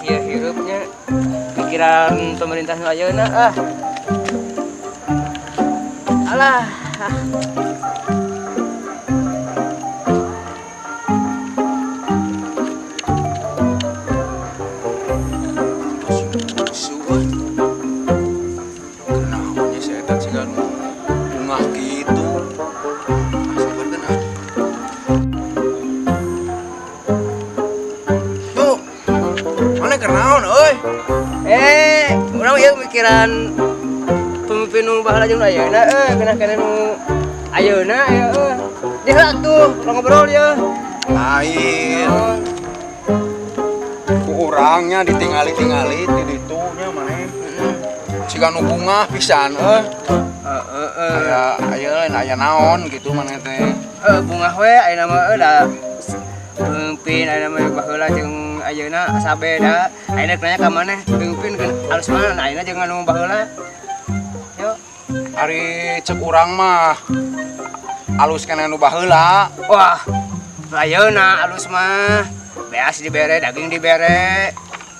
Kieu hirupnya pikiran pemerintah nu ayeuna ah. Alah. Ah. Suwe. Kenaonnya si eta siga nu bungah gitu. Ah, sabarkeun ah. Tuh. Mana kenaon euy? Eh, urang ieu mikiran pemimpin nu baheula jeung nu ayeuna euy, keunah keneh nu ayeuna ya euy. Dia tuh, urang ngobrol ya. Lain. Oh, Ku urangnya ditingali-tingali di ditu nya maneh. Siga nu bungah pisan euy. Heeh, heeh. Aya aya lain aya naon gitu maneh teh. Eh, bungah we ayeuna mah euy da pemimpin ayeuna mah baheula jeung ayeuna asa beda. Ayeuna nanya ka maneh, pemimpin kan alus mana ayeuna jeung anu baheula. Yo. Ari cek urang mah alus keneh nu baheula. Wah, ayeuna alus mah. Beas dibere, daging dibere.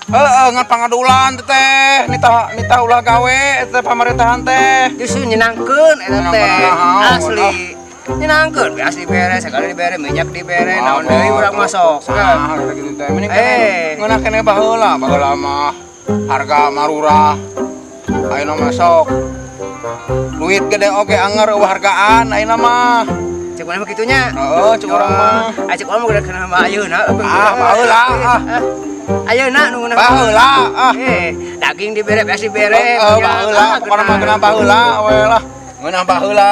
Heeh, ngan pangadulan teh, nitah nitah ulah gawe teh pamerintahan teh. Justru nyenangkeun eta teh. Nyenangkeun naon? Asli. Nyenangkeun, beas dibere, segala dibere, minyak dibere, naon deui urang masuk. Sah gitu teh. Mending Eh. keneh ngeunah keneh baheula, baheula mah harga marurah. Ayeuna mah sok duit gede oge anger euweuh hargaan ayeuna mah. Cek mana mah kitunya? Heeh, cek urang mah. Ah, cek urang mah udah kena mah ayeuna. Ah, baheula ah. Ayeuna nu ngeunah. Baheula ah. Eh, daging dibere, beas dibere. Heeh, minyak. baheula Ah, pokona mah geunah baheula we lah. Ngeunah baheula.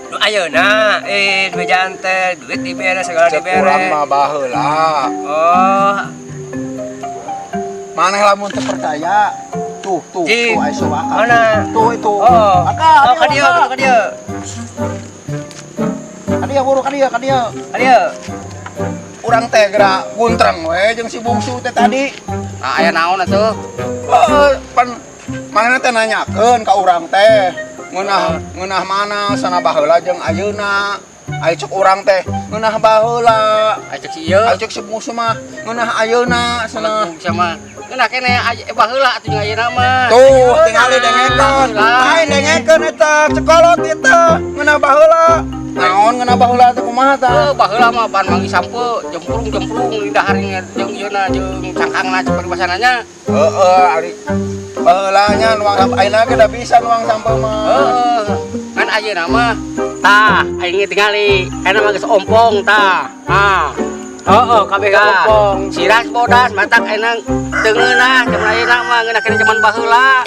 Nu ayeuna, eh duit teh, duit dibere, segala Cek urang dibere. mah baheula. Oh, Maneh lamun teu percaya, tuh tuh Cing. Tuh aya waka. Mana? Tuh itu. Oh. Aka, Oh, ka dieu, ka dieu. Ka dieu buru ka dieu, ka dieu. Ka dieu. Urang teh geura guntreng we jeung si bungsu teh tadi. Ah, aya naon atuh? Heeh, pan manehna teh nanyakeun ka urang teh. Ngeunah ngeunah mana sana baheula jeung ayeuna. Aya cek urang teh ngeunah baheula. Aya cek si ieu. Aya cek si bungsu mah ngeunah ayeuna cenah. Sama. Ngeunah keneh aya baheula atuh jeung ayeuna mah. Tuh, tingali dengekeun. Lain dengekeun eta cekolot eta ngeunah baheula. Naon ngeunah baheula teh kumaha tah? Heuh, baheula mah pan manggih sampeu, jemprung-jemprung di dahar jeung ieuna jeung cangkangna cek paribasana nya. Heeh, ari baheula nya nuang sampeu ayeuna ge da bisa nuang sampeu mah. Heeh. Kan ayeuna mah tah aing tingali, ayeuna mah geus ompong tah. Ah. Heeh, kabeh Tah. ompong. Siras bodas matak ayeuna teu ngeunah jaman ayeuna mah ngeunah keneh jaman baheula.